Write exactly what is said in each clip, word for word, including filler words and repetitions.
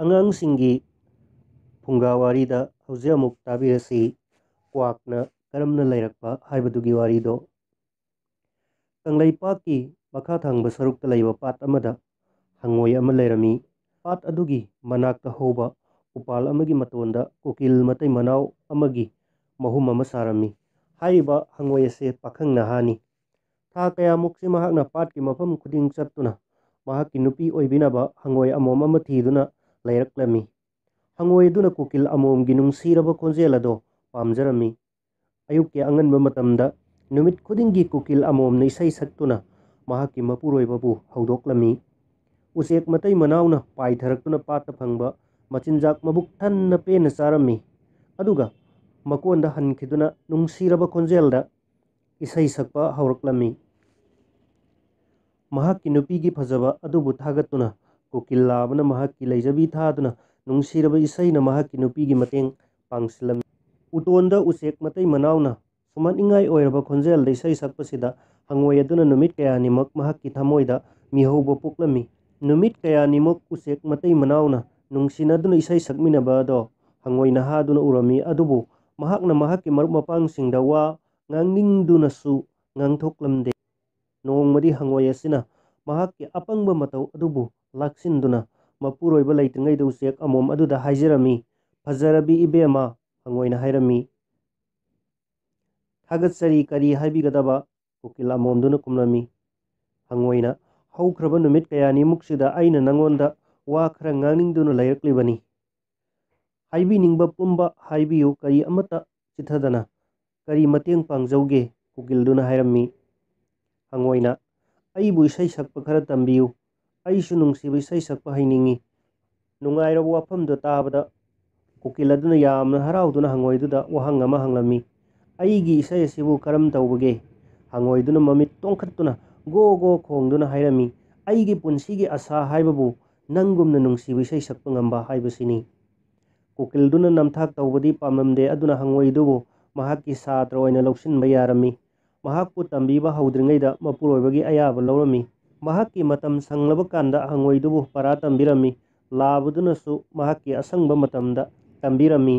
ꯑꯉꯥꯡꯁꯤꯡꯒꯤ ꯐꯨꯡꯒꯥ ꯋꯥꯔꯤꯗ ꯍꯧꯖꯤꯛ ꯑꯃꯨꯛ ꯇꯥꯕꯤꯔꯁꯤ, ꯀ꯭ꯋꯥꯛꯅ ꯀꯔꯝꯅ ꯂꯩꯔꯛꯄ ꯍꯥꯏꯕꯗꯨꯒꯤ ꯋꯥꯔꯤꯗꯣ꯫ ꯀꯪꯂꯩꯄꯥꯛꯀꯤ ꯃꯈꯥ ꯊꯪꯕ ꯁꯔꯨꯛꯇ ꯂꯩꯕ ꯄꯥꯠ ꯑꯃꯗ ꯍꯪꯉꯣꯏ ꯑꯃ ꯂꯩꯔꯝꯃꯤ꯫ ꯄꯥꯠ ꯑꯗꯨꯒꯤ ꯃꯅꯥꯛꯇ ꯍꯧꯕ ꯎꯄꯥꯜ ꯑꯃꯒꯤ ꯃꯇꯣꯟꯗ ꯀꯨꯀꯤꯜ ꯃꯇꯩ ꯃꯅꯥꯎ ꯑꯃꯒꯤ ꯃꯍꯨꯝ ꯑꯃ ꯁꯥꯔꯝꯃꯤ꯫ ꯍꯥꯏꯔꯤꯕ ꯍꯪꯉꯣꯏ ꯑꯁꯦ ꯄꯥꯈꯪ ꯅꯍꯥꯅꯤ꯫ ꯊꯥ ꯀꯌꯥꯃꯨꯛꯁꯤ ꯃꯍꯥꯛꯅ ꯄꯥꯠꯀꯤ ꯃꯐꯝ ꯈꯨꯗꯤꯡ ꯆꯠꯇꯨꯅ ꯃꯍꯥꯛꯀꯤ ꯅꯨꯄꯤ ꯑꯣꯏꯕꯤꯅꯕ ꯍꯪꯉꯣꯏ ꯑꯃꯣꯝ ꯑꯃ ꯊꯤꯗꯨꯅ ꯂꯩꯔꯛꯂꯝꯃꯤ꯫ ꯍꯪꯉꯣꯏ ꯑꯗꯨꯅ ꯀꯨꯀꯤꯜ ꯑꯃꯣꯝꯒꯤ ꯅꯨꯡꯁꯤꯔꯕ ꯈꯣꯟꯖꯦꯜ ꯑꯗꯣ ꯄꯥꯝꯖꯔꯝꯃꯤ꯫ ꯑꯌꯨꯛꯀꯤ ꯑꯉꯟꯕ ꯃꯇꯝꯗ ꯅꯨꯃꯤꯠ ꯈꯨꯗꯤꯡꯒꯤ ꯀꯨꯀꯤꯜ ꯑꯃꯣꯝꯅ ꯏꯁꯩ ꯁꯛꯇꯨꯅ ꯃꯍꯥꯛꯀꯤ ꯃꯄꯨꯔꯣꯏꯕꯕꯨ ꯍꯧꯗꯣꯛꯂꯝꯃꯤ꯫ ꯎꯆꯦꯛ ꯃꯇꯩ ꯃꯅꯥꯎꯅ ꯄꯥꯏꯊꯔꯛꯇꯨꯅ ꯄꯥꯠꯇ ꯐꯪꯕ ꯃꯆꯤꯟꯖꯥꯛ ꯃꯕꯨꯛ ꯊꯟꯅ ꯄꯦꯟꯅ ꯆꯥꯔꯝꯃꯤ꯫ ꯑꯗꯨꯒ ꯃꯀꯣꯟꯗ ꯍꯟꯈꯤꯗꯨꯅ ꯅꯨꯡꯁꯤꯔꯕ ꯈꯣꯟꯖꯦꯜꯗ ꯏꯁꯩ ꯁꯛꯄ ꯍꯧꯔꯛꯂꯝꯃꯤ꯫ ꯃꯍꯥꯛꯀꯤ ꯅꯨꯄꯤꯒꯤ ꯐꯖꯕ ꯑꯗꯨꯕꯨ ꯊꯥꯒꯠꯇꯨꯅ ꯀꯨꯀꯤꯜ ꯂꯥꯕꯅ ꯃꯍꯥꯛꯀꯤ ꯂꯩꯖꯕꯤ ꯊꯥꯗꯨꯅ ꯅꯨꯡꯁꯤꯔꯕ ꯏꯁꯩꯅ ꯃꯍꯥꯛꯀꯤ ꯅꯨꯄꯤꯒꯤ ꯃꯇꯦꯡ ꯄꯥꯡꯁꯤꯜꯂꯝꯃꯤ꯫ ꯎꯇꯣꯟꯗ ꯎꯆꯦꯛ ꯃꯇꯩ ꯃꯅꯥꯎꯅ ꯁꯨꯝꯍꯠꯅꯤꯡꯉꯥꯏ ꯑꯣꯏꯔꯕ ꯈꯣꯟꯖꯦꯜꯗ ꯏꯁꯩ ꯁꯛꯄꯁꯤꯗ ꯍꯪꯉꯣꯏ ꯑꯗꯨꯅ ꯅꯨꯃꯤꯠ ꯀꯌꯥꯅꯤꯃꯛ ꯃꯍꯥꯛꯀꯤ ꯊꯃꯣꯏꯗ ꯃꯤꯍꯧꯕ ꯄꯣꯛꯂꯝꯃꯤ꯫ ꯅꯨꯃꯤꯠ ꯀꯌꯥꯅꯤꯃꯛ ꯎꯆꯦꯛ ꯃꯇꯩ ꯃꯅꯥꯎꯅ ꯅꯨꯡꯁꯤꯅꯗꯨꯅ ꯏꯁꯩ ꯁꯛꯃꯤꯟꯅꯕ ꯑꯗꯣ ꯍꯪꯉꯣꯏꯅ ꯍꯥꯗꯨꯅ ꯎꯔꯝꯃꯤ, ꯑꯗꯨꯕꯨ ꯃꯍꯥꯛꯅ ꯃꯍꯥꯛꯀꯤ ꯃꯔꯨꯞ ꯃꯄꯥꯡꯁꯤꯡꯗ ꯋꯥ ꯉꯥꯡꯅꯤꯡꯗꯨꯅꯁꯨ ꯉꯥꯡꯊꯣꯛꯂꯝꯗꯦ꯫ ꯅꯣꯡꯃꯗꯤ ꯍꯪꯉꯣꯏ ꯑꯁꯤꯅ ꯃꯍꯥꯛꯀꯤ ꯑꯄꯪꯕ ꯃꯇꯧ ꯑꯗꯨꯕꯨ ꯂꯥꯛꯁꯤꯟꯗꯨꯅ ꯃꯄꯨꯔꯣꯏꯕ ꯂꯩꯇ꯭ꯔꯤꯉꯩꯗ ꯎꯆꯦꯛ ꯑꯃꯣꯝ ꯑꯗꯨꯗ ꯍꯥꯏꯖꯔꯝꯃꯤ, "ꯐꯖꯔꯕꯤ ꯏꯕꯦꯝꯃ," ꯍꯪꯉꯣꯏꯅ ꯍꯥꯏꯔꯝꯃꯤ꯫ "ꯊꯥꯒꯠꯆꯔꯤ, ꯀꯔꯤ ꯍꯥꯏꯕꯤꯒꯗꯕ?" ꯀꯨꯀꯤꯜ ꯑꯃꯣꯝꯗꯨꯅ ꯈꯨꯝꯂꯝꯃꯤ꯫ ꯍꯪꯉꯣꯏꯅ, "ꯍꯧꯈ꯭ꯔꯕ ꯅꯨꯃꯤꯠ ꯀꯌꯥꯅꯤꯃꯨꯛꯁꯤꯗ ꯑꯩꯅ ꯅꯉꯣꯟꯗ ꯋꯥ ꯈꯔ ꯉꯥꯡꯅꯤꯡꯗꯨꯅ ꯂꯩꯔꯛꯂꯤꯕꯅꯤ꯫ ꯍꯥꯏꯕꯤꯅꯤꯡꯕ ꯄꯨꯝꯕ ꯍꯥꯏꯕꯤꯌꯨ, ꯀꯔꯤ ꯑꯃꯠꯇ ꯆꯤꯊꯗꯅ꯫ ꯀꯔꯤ ꯃꯇꯦꯡ ꯄꯥꯡꯖꯧꯒꯦ?" ꯀꯨꯀꯤꯜꯗꯨꯅ ꯍꯥꯏꯔꯝꯃꯤ꯫ ꯍꯪꯉꯣꯏꯅ, "ꯑꯩꯕꯨ ꯏꯁꯩ ꯁꯛꯄ ꯈꯔ ꯇꯝꯕꯤꯌꯨ꯫ ꯑꯩꯁꯨ ꯅꯨꯡꯁꯤꯕ ꯏꯁꯩ ꯁꯛꯄ ꯍꯩꯅꯤꯡꯏ꯫" ꯅꯨꯡꯉꯥꯏꯔꯕ ꯋꯥꯐꯝꯗꯨ ꯇꯥꯕꯗ ꯀꯨꯀꯤꯜ ꯑꯗꯨꯅ ꯌꯥꯝꯅ ꯍꯔꯥꯎꯗꯨꯅ ꯍꯪꯉꯣꯏꯗꯨꯗ ꯋꯥꯍꯪ ꯑꯃ ꯍꯪꯂꯝꯃꯤ, "ꯑꯩꯒꯤ ꯏꯁꯩ ꯑꯁꯤꯕꯨ ꯀꯔꯝ ꯇꯧꯕꯒꯦ?" ꯍꯪꯉꯣꯏꯗꯨꯅ ꯃꯃꯤꯠ ꯇꯣꯡꯈꯠꯇꯨꯅ ꯒꯣ ꯒꯣ ꯈꯣꯡꯗꯨꯅ ꯍꯥꯏꯔꯝꯃꯤ, "ꯑꯩꯒꯤ ꯄꯨꯟꯁꯤꯒꯤ ꯑꯁꯥ ꯍꯥꯏꯕꯕꯨ ꯅꯪꯒꯨꯝꯅ ꯅꯨꯡꯁꯤꯕ ꯏꯁꯩ ꯁꯛꯄ ꯉꯝꯕ ꯍꯥꯏꯕꯁꯤꯅꯤ꯫" ꯀꯨꯀꯤꯜꯗꯨꯅ ꯅꯝꯊꯥꯛ ꯇꯧꯕꯗꯤ ꯄꯥꯝꯂꯝꯗꯦ, ꯑꯗꯨꯅ ꯍꯪꯉꯣꯏꯗꯨꯕꯨ ꯃꯍꯥꯛꯀꯤ ꯁꯥꯇ꯭ꯔ ꯑꯣꯏꯅ ꯂꯧꯁꯤꯟꯕ ꯌꯥꯔꯝꯃꯤ꯫ ꯃꯍꯥꯛꯄꯨ ꯇꯝꯕꯤꯕ ꯍꯧꯗ꯭ꯔꯤꯉꯩꯗ ꯃꯄꯨꯔꯣꯏꯕꯒꯤ ꯑꯌꯥꯕ ꯂꯧꯔꯝꯃꯤ꯫ ꯃꯍꯥꯛꯀꯤ ꯃꯇꯝ ꯁꯪꯂꯕ ꯀꯥꯟꯗ ꯍꯪꯉꯣꯏꯗꯨꯕꯨ ꯄꯔꯥ ꯇꯝꯕꯤꯔꯝꯃꯤ꯫ ꯂꯥꯕꯗꯨꯅꯁꯨ ꯃꯍꯥꯛꯀꯤ ꯑꯁꯪꯕ ꯃꯇꯝꯗ ꯇꯝꯕꯤꯔꯝꯃꯤ꯫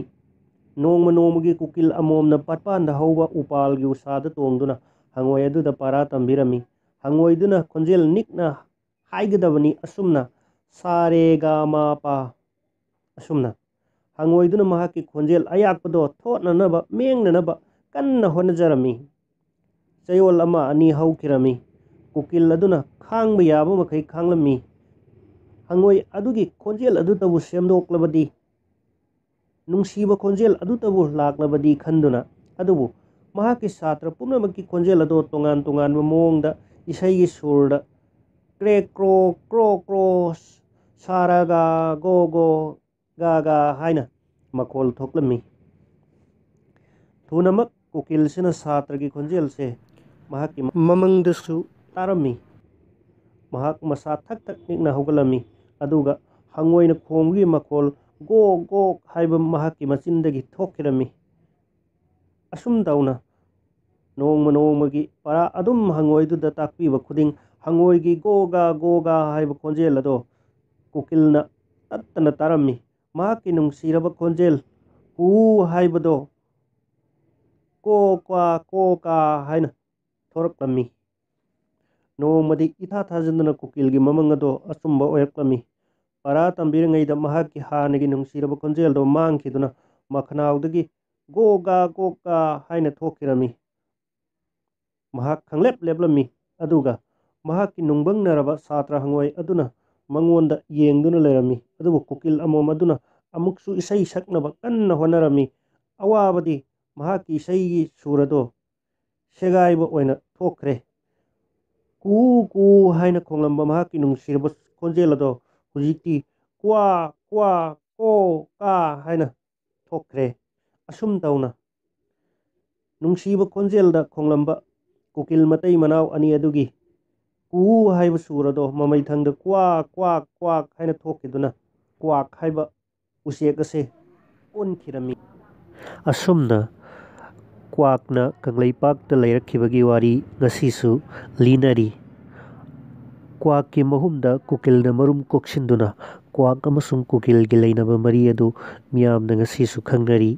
ꯅꯣꯡꯃ ꯅꯣꯡꯃꯒꯤ ꯀꯨꯀꯤꯜ ꯑꯃꯣꯝꯅ ꯄꯥꯠꯄꯥꯟꯗ ꯍꯧꯕ ꯎꯄꯥꯜꯒꯤ ꯎꯁꯥꯗ ꯇꯣꯡꯗꯨꯅ ꯍꯪꯉꯣꯏ ꯑꯗꯨꯗ ꯄꯔꯥ ꯇꯝꯕꯤꯔꯝꯃꯤ꯫ ꯍꯪꯉꯣꯏꯗꯨꯅ ꯈꯣꯟꯖꯦꯜ ꯅꯤꯛꯅ ꯍꯥꯏꯒꯗꯕꯅꯤ ꯑꯁꯨꯝꯅ, "ꯁꯥ ꯔꯦ ꯒꯥ ꯃꯥ ꯄꯥ"꯫ ꯑꯁꯨꯝꯅ ꯍꯪꯉꯣꯏꯗꯨꯅ ꯃꯍꯥꯛꯀꯤ ꯈꯣꯟꯖꯦꯜ ꯑꯌꯥꯛꯄꯗꯣ ꯊꯣꯠꯅꯅꯕ, ꯃꯦꯡꯅꯅꯕ ꯀꯟꯅ ꯍꯣꯠꯅꯖꯔꯝꯃꯤ꯫ ꯆꯌꯣꯜ ꯑꯃ ꯑꯅꯤ ꯍꯧꯈꯤꯔꯝꯃꯤ꯫ ꯀꯨꯀꯤꯜ ꯑꯗꯨꯅ ꯈꯥꯡꯕ ꯌꯥꯕ ꯃꯈꯩ ꯈꯥꯡꯂꯝꯃꯤ꯫ ꯍꯪꯉꯣꯏ ꯑꯗꯨꯒꯤ ꯈꯣꯟꯖꯦꯜ ꯑꯗꯨꯇꯕꯨ ꯁꯦꯝꯗꯣꯛꯂꯕꯗꯤ, ꯅꯨꯡꯁꯤꯕ ꯈꯣꯟꯖꯦꯜ ꯑꯗꯨꯇꯕꯨ ꯂꯥꯛꯂꯕꯗꯤ ꯈꯟꯗꯨꯅ꯫ ꯑꯗꯨꯕꯨ ꯃꯍꯥꯛꯀꯤ ꯁꯥꯇ꯭ꯔ ꯄꯨꯝꯅꯃꯛꯀꯤ ꯈꯣꯟꯖꯦꯜ ꯑꯗꯣ ꯇꯣꯉꯥꯟ ꯇꯣꯉꯥꯟꯕ ꯃꯑꯣꯡꯗ ꯏꯁꯩꯒꯤ ꯁꯨꯔꯗ ꯀ꯭ꯔꯦ ꯀ꯭ꯔꯣ, ꯀ꯭ꯔꯣ ꯀ꯭ꯔꯣ, ꯁꯥꯔꯥꯒꯥ, ꯒꯣ ꯒꯣ, ꯒꯥ ꯒꯥ ꯍꯥꯏꯅ ꯃꯈꯣꯜ ꯊꯣꯛꯂꯝꯃꯤ꯫ ꯊꯨꯅꯃꯛ ꯀꯨꯀꯤꯜꯁꯤꯅ ꯁꯥꯇ꯭ꯔꯒꯤ ꯈꯣꯟꯖꯦꯜꯁꯦ ꯃꯍꯥꯛꯀꯤ ꯃꯃꯪꯗꯁꯨ ꯇꯥꯔꯝꯃꯤ꯫ ꯃꯍꯥꯛ ꯃꯁꯥ ꯊꯛ ꯊꯛ ꯅꯤꯛꯅ ꯍꯧꯒꯠꯂꯝꯃꯤ, ꯑꯗꯨꯒ ꯍꯪꯉꯣꯏꯅ ꯈꯣꯡꯕꯒꯤ ꯃꯈꯣꯜ ꯒꯣꯛ ꯒꯣꯛ ꯍꯥꯏꯕ ꯃꯍꯥꯛꯀꯤ ꯃꯆꯤꯟꯗꯒꯤ ꯊꯣꯛꯈꯤꯔꯝꯃꯤ꯫ ꯑꯁꯨꯝ ꯇꯧꯅ ꯅꯣꯡꯃ ꯅꯣꯡꯃꯒꯤ ꯄꯔꯥ ꯑꯗꯨꯝ ꯍꯪꯉꯣꯏꯗꯨꯗ ꯇꯥꯛꯄꯤꯕ ꯈꯨꯗꯤꯡ, ꯍꯪꯉꯣꯏꯒꯤ ꯒꯣꯒꯥ ꯒꯣꯒꯥ ꯍꯥꯏꯕ ꯈꯣꯟꯖꯦꯜ ꯑꯗꯣ ꯀꯨꯀꯤꯜꯅ ꯇꯠꯇꯅ ꯇꯥꯔꯝꯃꯤ꯫ ꯃꯍꯥꯛꯀꯤ ꯅꯨꯡꯁꯤꯔꯕ ꯈꯣꯟꯖꯦꯜ ꯀꯨ ꯍꯥꯏꯕꯗꯣ ꯀꯣ ꯀ꯭ꯋꯥ ꯀꯣ ꯀꯥ ꯍꯥꯏꯅ ꯊꯣꯔꯛꯂꯝꯃꯤ꯫ ꯅꯣꯡꯃꯗꯤ ꯏꯊꯥ ꯊꯥꯖꯗꯅ ꯀꯨꯀꯤꯜꯒꯤ ꯃꯃꯪ ꯑꯗꯣ ꯑꯆꯨꯝꯕ ꯑꯣꯏꯔꯛꯂꯝꯃꯤ꯫ ꯄꯔꯥ ꯇꯝꯕꯤꯔꯤꯉꯩꯗ ꯃꯍꯥꯛꯀꯤ ꯍꯥꯟꯅꯒꯤ ꯅꯨꯡꯁꯤꯔꯕ ꯈꯣꯟꯖꯦꯜꯗꯣ ꯃꯥꯡꯈꯤꯗꯨꯅ ꯃꯈꯅꯥꯎꯗꯒꯤ ꯒꯣꯒꯥ ꯒꯣꯒꯥ ꯍꯥꯏꯅ ꯊꯣꯛꯈꯤꯔꯝꯃꯤ꯫ ꯃꯍꯥꯛ ꯈꯪꯂꯦꯞ ꯂꯦꯞꯂꯝꯃꯤ, ꯑꯗꯨꯒ ꯃꯍꯥꯛꯀꯤ ꯅꯨꯡꯕꯪꯅꯔꯕ ꯁꯥꯇ꯭ꯔ ꯍꯪꯉꯣꯏ ꯑꯗꯨꯅ ꯃꯉꯣꯟꯗ ꯌꯦꯡꯗꯨꯅ ꯂꯩꯔꯝꯃꯤ꯫ ꯑꯗꯨꯕꯨ ꯀꯨꯀꯤꯜ ꯑꯃꯣꯝ ꯑꯗꯨꯅ ꯑꯃꯨꯛꯁꯨ ꯏꯁꯩ ꯁꯛꯅꯕ ꯀꯟꯅ ꯍꯣꯠꯅꯔꯝꯃꯤ꯫ ꯑꯋꯥꯕꯗꯤ ꯃꯍꯥꯛꯀꯤ ꯏꯁꯩꯒꯤ ꯁꯨꯔ ꯑꯗꯣ ꯁꯦꯒꯥꯏꯕ ꯑꯣꯏꯅ ꯊꯣꯛꯈ꯭ꯔꯦ꯫ ꯀꯨ ꯀꯨ ꯍꯥꯏꯅ ꯈꯣꯡꯂꯝꯕ ꯃꯍꯥꯛꯀꯤ ꯅꯨꯡꯁꯤꯔꯕ ꯈꯣꯟꯖꯦꯜ ꯑꯗꯣ ꯍꯧꯖꯤꯛꯇꯤ ꯀ꯭ꯋꯥ ꯀ꯭ꯋꯥ ꯀꯣ ꯀꯥ ꯍꯥꯏꯅ ꯊꯣꯛꯈ꯭ꯔꯦ꯫ ꯑꯁꯨꯝ ꯇꯧꯅ ꯅꯨꯡꯁꯤꯕ ꯈꯣꯟꯖꯦꯜꯗ ꯈꯣꯡꯂꯝꯕ ꯀꯨꯀꯤꯜ ꯃꯇꯩ ꯃꯅꯥꯎ ꯑꯅꯤ ꯑꯗꯨꯒꯤ ꯀꯨ ꯍꯥꯏꯕ ꯁꯨꯔ ꯑꯗꯣ ꯃꯃꯩꯊꯪꯗ ꯀ꯭ꯋꯥꯛ ꯀ꯭ꯋꯥꯛ ꯀ꯭ꯋꯥꯛ ꯍꯥꯏꯅ ꯊꯣꯛꯈꯤꯗꯨꯅ ꯀ꯭ꯋꯥꯛ ꯍꯥꯏꯕ ꯎꯆꯦꯛ ꯑꯁꯦ ꯑꯣꯟꯈꯤꯔꯝꯃꯤ꯫ ꯑꯁꯨꯝꯅ ꯀ꯭ꯋꯥꯛꯅ ꯀꯪꯂꯩꯄꯥꯛꯇ ꯂꯩꯔꯛꯈꯤꯕꯒꯤ ꯋꯥꯔꯤ ꯉꯁꯤꯁꯨ ꯂꯤꯅꯔꯤ꯫ ꯀ꯭ꯋꯥꯛꯀꯤ ꯃꯍꯨꯝꯗ ꯀꯨꯀꯤꯜꯅ ꯃꯔꯨꯝ ꯀꯣꯛꯁꯤꯟꯗꯨꯅ ꯀ꯭ꯋꯥꯛ ꯑꯃꯁꯨꯡ ꯀꯨꯀꯤꯜꯒꯤ ꯂꯩꯅꯕ ꯃꯔꯤ ꯑꯗꯨ ꯃꯤꯌꯥꯝꯅ ꯉꯁꯤꯁꯨ ꯈꯪꯅꯔꯤ꯫